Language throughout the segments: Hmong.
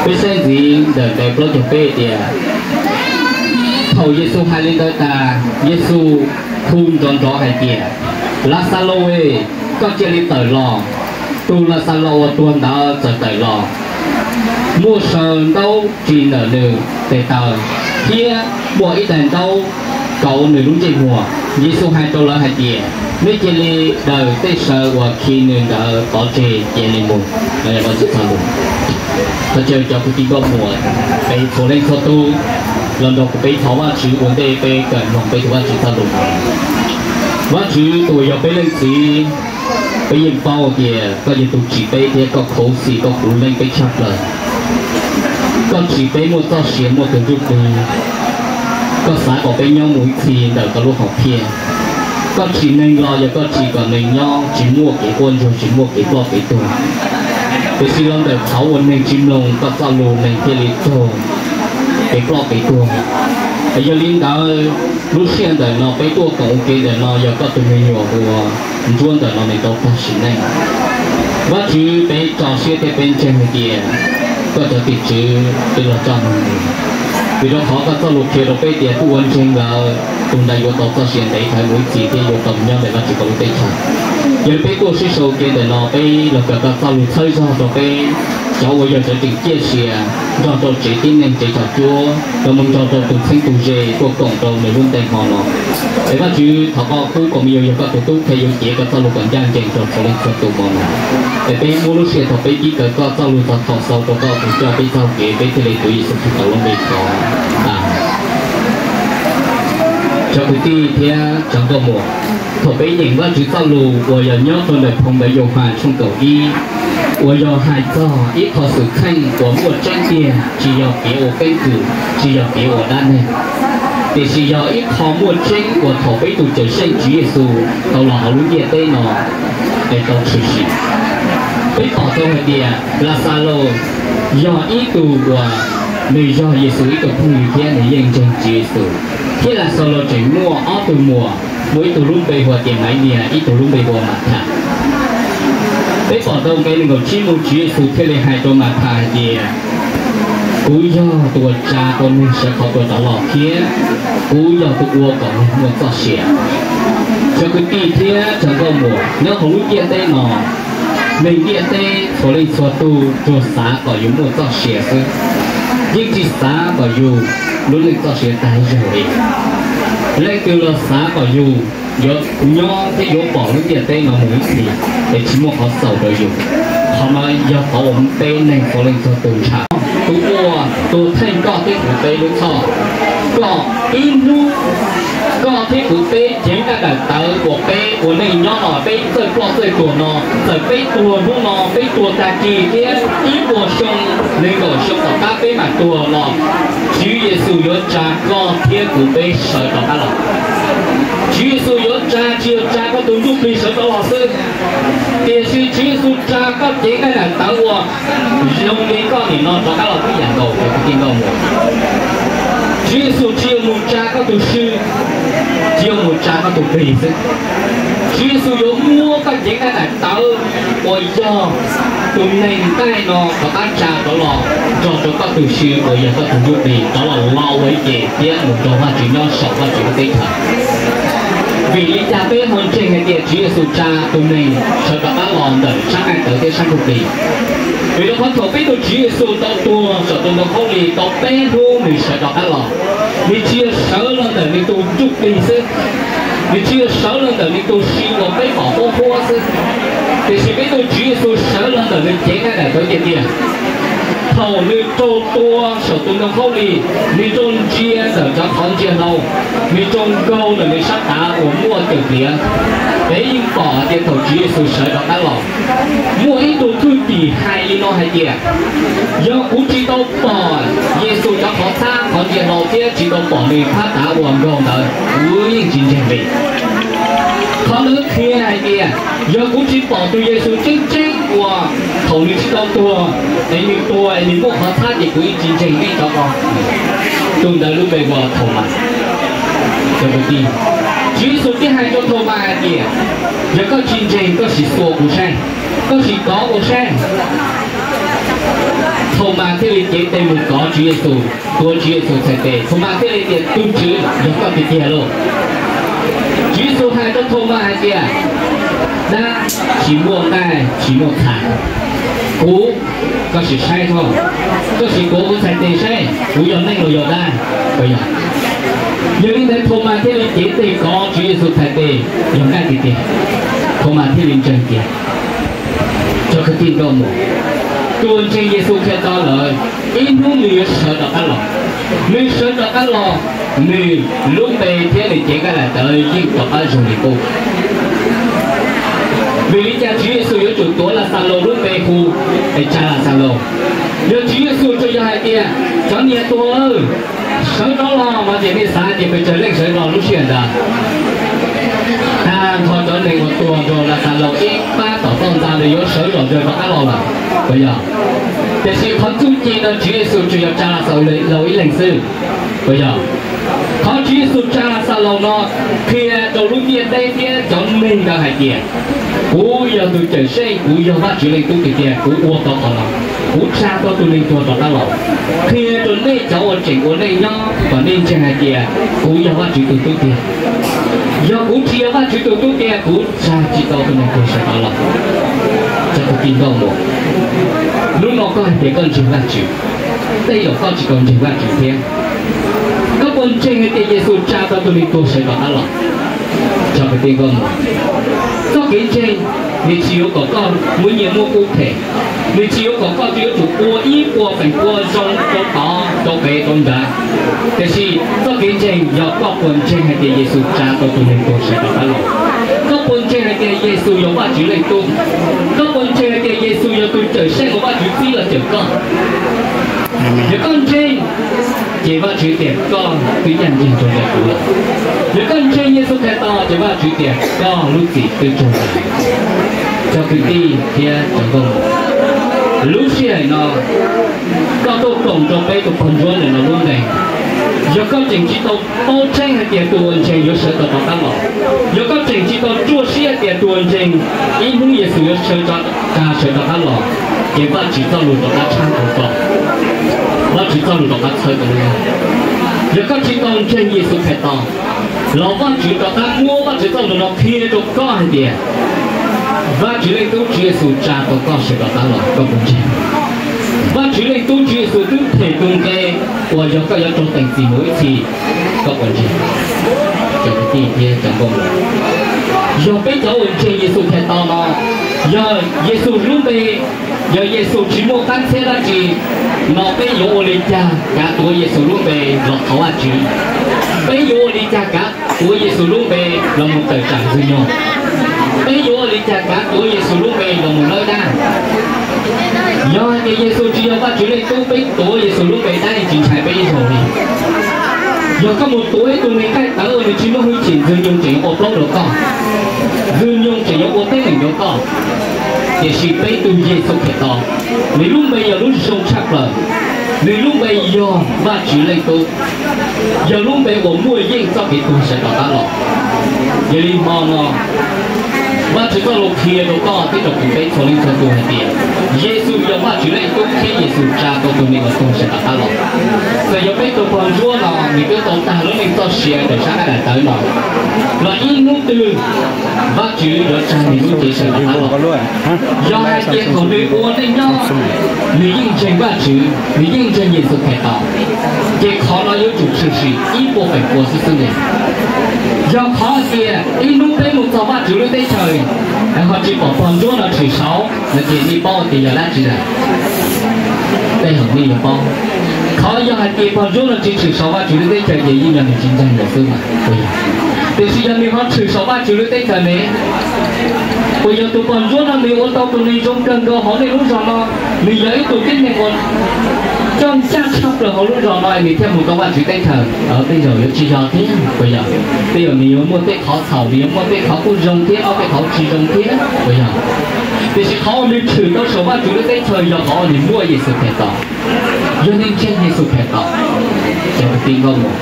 Peb saib ntxiv ntawm nqe plaub caug peb tias, thaum Yexus hais li ntawd tas, Yexus hu nrov nrov hais tias, Laxalus, koj cia li tawm los. Tus Laxalus uas tuag ntawd txawm tawm los, muaj saw ntaub ris ntawm nws tes taw, thiab muaj ib daim ntaub kauv nws lub ntsej muag. Yexus hais rau lawv hais tias, nej cia li daws tej saw uas khi nws ntawd pov tseg cia li mus. Thov caw cov kwv tij nkauj muam, peb txhua leej txhua tus los nrog kuv peb thov Vajtswv ua ntej peb kawm mloog peb tus Vajtswv txoj lus. Vajtswv tus uas yog peb leej txiv, peb yeej paub tias koj yog tus tsim peb thiab koj khuv xim koj puv leej peb tshaj plaws. Koj tsim peb muaj txoj sia muaj tus ntsuj plig, koj xav kom peb nyob mus ib txhis ntawm koj lub hom phiaj. Koj tsim neeg los yog koj tsim kom neeg nyob tsis muaj kev quaj ntsuag tsis muaj kev ploj kev tuag. Tiam sis los ntawm qhov uas neeg tsis mloog koj txoj lus neeg thiaj li raug kev ploj kev tuag. Yog li ntawd, lub sij hawm ntawm no peb tuaj koom ua ke ntawm no yog koj tus me nyuam uas ntsuab ntawm no nws tau tag sim neej. Vajtswv, peb tso siab thiab peb ntseeg hais tias koj cov tim tswv twb los tso nws, vim rau qhov koj txoj lus qhia rau peb tias kuj ua ntseeg lawm tus ntawd yuav tau txoj sia ntev dhawv mus ib txhis thiab yuav tau nyob ntawm Vajtswv koj lub teb chaws. Yog li peb tuaj sib sau ua ke ntawm no peb los kawm koj txoj lus txhawb zog rau peb cov uas yog cov tseem ciaj sia nrog rau tsev tib neeg tsev tshav cuab los mus nrog rau tus txheeb tus ze tuaj koom rau nws lub ntees hmo no. Es Vajtswv, thov koj pub kom me nyuam yog koj tus tub qhe yuav cev koj txoj lus kom ncaj ncees rau txhua leej txhua tus hmo no. Es peb muab lub sij hawm thaum peb pib kawm koj txoj lus txog thaum xaus rau koj tus coj peb txoj kev, peb thiaj li tuav Yexus Khetos lub npe thov, amees. Cov kwv tij thiab cov nkauj muam, thaum peb nyeem Vajtswv txoj lus uas yog nyob rau ntawm phau ntawv Yauhas tshooj kaum ib, uas yog hais txog ib qho xwm txheej uas muaj tseeb tiag, tsis yog kev ua keeb kwm, tsis yog kev ua dab neeg, tiam sis yog ib qho muaj tseeb uas thaum peb tus Cawmseej Tswv Yexus tau los hauv lub ntiaj teb no es tau tshwm sim. Peb pom tau hais tias Laxalus yog ib tug uas nws yog Yexus ib tug phooj ywg thiab nws yeej ntseeg Tswv Yexus, thiab Laxalus tseem muaj ob tug muam, muaj ib tug lub npe hu ua tias Maiv Liag, ib tug lub npe hu ua Mathas. Peb pom tau nqe nees nkaum tsib mus Tswv Yexus thiaj li hais rau Mathas hais tias, kuv yog tus uas tsa tau neeg sawv qhov tuag rov los thiab kuv yog tus ua kom neeg muaj txoj sia. Cov kwv tij thiab cov nkauj muam, nyob hauv lub ntiaj teb no, neeg ntiaj teb txhua leej txhua tus tsuas xav kom yus muaj txoj sia xwb, yeej tsis xav kom yus lub neej txoj sia tag zog li. Leej twg los xav kom yus yuav nyob thiab yuav pom lub ntiaj teb no mus ib txhis es tsis muaj qhov xaus rau yus. Qhov no yog qhov uas peb neeg txhua leej txhua tus ntshaw. Tus ua tus theej koj thiab kuv peb lub txhoj, koj ib hnub koj thiab kuv peb ceev nqaij daim tawv uas peb ua neej nyob no peb txawj ploj txawj tuag no, txawm peb tuag hnub no peb tuag tag kis thiab ib puas xyoo, nees nkaum xyoo tom qab peb mam tuag los, Tswv Yexus yuav tsa koj thiab kuv peb sawv rov qab los. Tswv Yexus yuav tsa tsis yog tsa koj tus ntsuj plig sawv rov los xwb, tiam sis Tswv Yexus tsa koj ceev nqaij daim tawv uas zoo li koj nim no rov qab los tib yam nkaus cov kwv tij nkauj muam. Tswv Yexus tsis yog mus tsa koj tus swb, tsis yog mus tsa koj tus plig xwb. Tswv Yexus yuav muab koj ceev nqaij daim tawv uas yog tus neeg nqaij no rov qab tsa rov los nrog rau koj tus swb uas yog koj tus ntsuj plig rov los lo ua ib ce thiab mus nrog Vajtswv nyob saum Vajtswv lub teb chaws. Vim li cas peb ho ntseeg hais tias Tswv Yexus tsa tus neeg sawv rov qab los ntawm sab nqaij tawv thiab sab ntsuj plig? Vim rau qhov thaum peb tus Tswv Yexus tau tuag saum tus ntoo khaub lig tau peb hnub nws sawv rov qab los, nws tsis yog sawv los ntawm nws tus ntsuj plig xwb, nws tsis yog sawv los ntawm nws tus swb uas peb pom huab huab xwb, tiam sis peb tus Tswv Yexus sawv los ntawm nws ceev nqaij daim tawv tiag tiag. Thaum nws raug tua saum tus ntoo khaub lig, nws raug ntsia ntawm cov qhov ntsia hlau, nws raug nkaug ntawm nws sab tav uas muaj cawm pliav. Peb yeej pom hais tias thaum Tswv Yexus sawv rov qab los, muaj ib tug thwj tim hais li no hais tias, yog kuv tsis tau pom Yexus cov qhov txhab qhov ntsia hlau thiab tsis tau pom nws phab tav uas nkaug ntawd, kuv yeej tsis ntseeg li. Qhov ntawd qhia hais tias, yog kuv tsis pom tus Yexus tseeb tseeb uas thaum nws tsis tau tuag, es nws tuag es nws muaj qhov txhab ces kuv yeej tsis ntseeg li cov ko. Tus ntawd lub npe hu ua Thaumas. Cov kwv tij, Tswv Yexus thiaj hais rau Thaumas hais tias, yog koj tsis ntseeg koj sim xuas kuv saib, koj sim kov kuv saib. Thaumas thiaj li cev tes mus kov Tswv Yexus, tuav Tswv Yexus txhais tes. Thaumas thiaj li tias, Tus Tswv, yog koj tiag tiag lauj. Tswv Yexus hais rau Thaumas hais tias, Dab tsis muaj nqaij tsis muaj txhais, kuv, koj sim saib os, koj sim tuav kuv txhais tes saib kuv yog neeg los yog dab. Puas yog? Yog li ntawd Thaumas thiaj li cev tes kov Tswv Yexus txhais tes, yog nqaij tiag tiag. Thaumas thiaj li ntseeg tiag. Cov kwv tij nkauj muam, tus uas ntseeg Yexus Khetos lawm, ib hnub nws yuav sawv rov qab los. Nws sawv rov qab los, nws lub npe thiab nws cev nqaij daim tawv yeej rov qab zoo li qub. Vim li cas Tswv Yexus yuav tsum tuav Laxalaus lub npe hu es tsa Laxalaus? Yog Tswv Yexus tsuas yog hais tias, Cov niam tuag, sawv rov los, no ces nej xav tias pes tsawg leej sawv los lub sij hawm ntawd? Tag nrho cov neeg uas tuag nrog Laxalaus ib pab tom toj ntxa ntawd yuav sawv zom zaws rov qab los lawm, puas yog? Tiam sis qhov txuj ci no Tswv Yexus tsuas yog tsa Laxalaus ib leeg xwb, puas yog? Qhov Tswv Yexus tsa Laxalaus no qhia rau lub ntiaj teb thiab cov neeg ntawd hais tias, kuv yog tus cawm seej, kuv yog Vajtswv Leej Tub tiag tiag, kuv ua tau qhov no, kuv tsa tau tus neeg tuag rov qab los. Qhia rau nej cov uas tseem ua neej nyob kom nej ntseeg hais tias kuv yog Vajtswv tus tub tiag. Yog kuv tsis yog Vajtswv tus tub tiag, kuv tsa tsis tau tus neeg tuag sawv rov los. Cov kwv tij nkauj muam, hnub no koj hais tias koj ntseeg Vajtswv, tej zaum koj tsis tau ntseeg Vajtswv thiab. Koj puas ntseeg hais tias Yexus tsa tau tus neeg tuag sawv rov qab los? Cov kwv tij nkauj muam, txoj kev ntseeg nws tsis yuav kom koj muaj nyiaj muaj kub phem, nws tsis yuav kom koj yuav tsum ua ib puas feem pua zoo rau tod rau pem rau nrad. Tiam sis txoj kev ntseeg yog koj puas ntseeg hais tias Yexus tsa tau tus neeg tuag sawv rov qab los? Koj puas ntseeg hais tias Yexus yog Vajtswv Leej Tub? Koj puas ntseeg hais tias Yexus yog tus cawm seej uas Vajtswv txib los cawm koj? Yog koj ntseeg, ces Vajtswv tias koj twb ncaj ncees rau ntawm kuv lawm. Yog koj ntseeg Yexus Khetos, ces Vajtswv tias koj lub txim twb raug tag. Cov kwv tij thiab cov nkauj, lub sij hawm no koj tuaj koom rau peb tus pog ntsuab ntawm no lub npe. Yog koj tseem tsis tau paub tseeb hais tias tus uas ntseeg yuav sawv tau rov qab los, yog koj tseem tsis tau ruaj siab tias tus uas ntseeg ib hnub Yexus yuav sawv rov, sawv rov qab los, ces Vajtswv txoj lus rov qab tshaj rau koj. Vajtswv txoj lus rov qab txhawb koj lub neej. Yog koj tsis tau ntseeg Yexus Khetos, los Vajtswv rov qab muab Vajtswv txoj lus no qhia rau koj hais tias Vajtswv Leej Tub Tswv Yexus tsa tau koj sawv rov qab los, koj puas ntseeg? Vajtswv Leej Tub Tswv Yexus twb them tus nqe uas yog koj yuav raug teem txim mus ib txhis, koj puas ntseeg? Cov kwv tij thiab cov nkauj, yog peb cov uas ntseeg Yexus Khetos no, yog Yexus lub npe, yog Yexus tsis muaj qab ntxhiab dab tsi, no peb yuav ua li cas kav tuav Yexus lub npe los thov Vajtswv? Peb yuav ua li cas kav tuav Yexus lub npe los mus tawm tsam Ntxwg Nyoog? Peb yuav ua li cas kav tuav Yexus lub npe los mus lawb dab? Yog hais tias Yexus tsis yog Vajtswv Leej Tub, peb tuav Yexus lub npe dab yeej tsis ntshai peb ib zaug li. Yog koj mus tuav ib tug neeg nqaij tawv uas nws tsis muaj hwj chim, Ntxwg Nyoog tseem yuav ua plaub rau koj, Ntxwg Nyoog tseem yuav ua teeb meem rau koj. Tiam sis peb tus Yexus Khetos, nws lub npe yog lub zoo tshaj plaws, nws lub npe yog Vajtswv Leej Tub, yog lub npe uas muaj yeej txoj kev tuag sawv rov qab los. Yog li hmo no, Vajtswv txoj lus qhia rau koj thiab rau kuv peb txhua leej txhua tus hais tias Yexus yog Vajtswv Leej Tub thiab Yexus tsa tau tus neeg uas tuag sawv rov qab los. Txawm yog peb tus pog ntsuab no nws twb tau tag lub neej txoj sia rau sab nqaij daim tawv no, los ib hnub twg Vajtswv yuav tsa nws lub cev sawv rov qab los. Yog hais tias thaum nws ua neej nyob nws yeej ntseeg Vajtswv, nws yeej ntseeg Yexus Khetos, ces qhov no yuav tsum tshwm sim ib puas feem pua xwb xwb li. Yog qhov hais tias ib hnub peb mus txog Vajtswv lub teb chaws ho tsis pom pog ntsuab no tshwm saud no ces nej paub tias yog dab tsi lawm? Tej zaum nej yuav paub. Qhov yog hais tias pog ntsuab no tsis tshwm saud Vajtswv lub teb chaws ces yeej yog nws tsis ntseeg lawm xwb mas, puas yog? Tiam sis yog nws ho tshwm saud Vajtswv lub teb chaws ne, puas yog tus pog ntsuab no nws ua tau tus neeg zoo kawg nkaus hauv nej lub zos no, nws yog ib tug tib neeg uas coj ncaj tshaj plaws hauv lub zos no nws thiaj mus tau Vajtswv teb chaws? Tej zaum yuav tsis yog thiab, puas yog? Tej zaum nws yuav muaj tej qhov txhaum, nws yuav muaj tej qhov kuj zoo thiab ob tej qhov tsis zoo thiab, puas yog? Tiam sis qhov uas nws tshwm tau saum Vajtswv lub teb chaws yog qhov uas nws muaj Yexus Khetos. Yog nej ntseeg Yexus Khetos, cov kwv tij nkauj muam,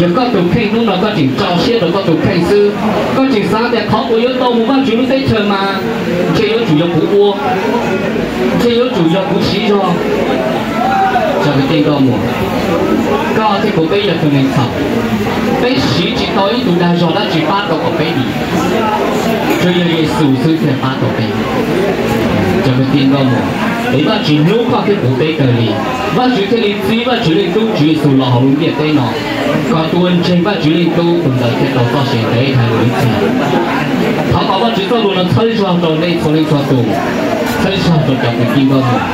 yog koj tus kheej hnub no koj tseem tso siab rau koj tus kheej xwb, koj tseem xav tias qhov uas yuav tau mus Vajtswv lub teb chaws mas ntshe yuav tsum yog kuv ua, ntshe yuav tsum yog kuv siv zog. Cov kwv tij nkauj muam, koj thiab kuv peb yog tus neeg txhaum, peb siv tsis tau ib tug dag zog dab tsi pab tau kom peb dim, tsuas yog Yexus xwb thiaj pab tau peb. Cov kwv tij nkauj muam, es Vajtswv hlub koj thiab kuv peb kawg li, Vajtswv thiaj li txib Vajtswv Leej Tub Tswv Yexus los hauv lub ntiaj teb no, kom tus uas ntseeg Vajtswv Leej Tub tus ntawd thiaj tau txoj sia ntev dhawv lub txim. Thov kom Vajtswv txoj lus no txhawb zog rau nej txhua leej txhua tus, txhawb zog rau cov kwv tij nkauj muam,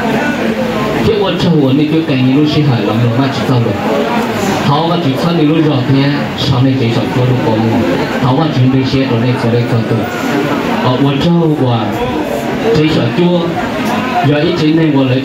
thiab ua tsaug uas nej twb qee nej lub sij hawm los mloog Vajtswv txoj lus. Thov Vajtswv txhawb nej lub zog thiab sau nej tsev saum cuab lub kua muag. Thov Vajtswv nplij siab rau nej txhua leej txhua tus. Ua tsaug uas tsev saum cuab yog ib tsev neeg uas lawv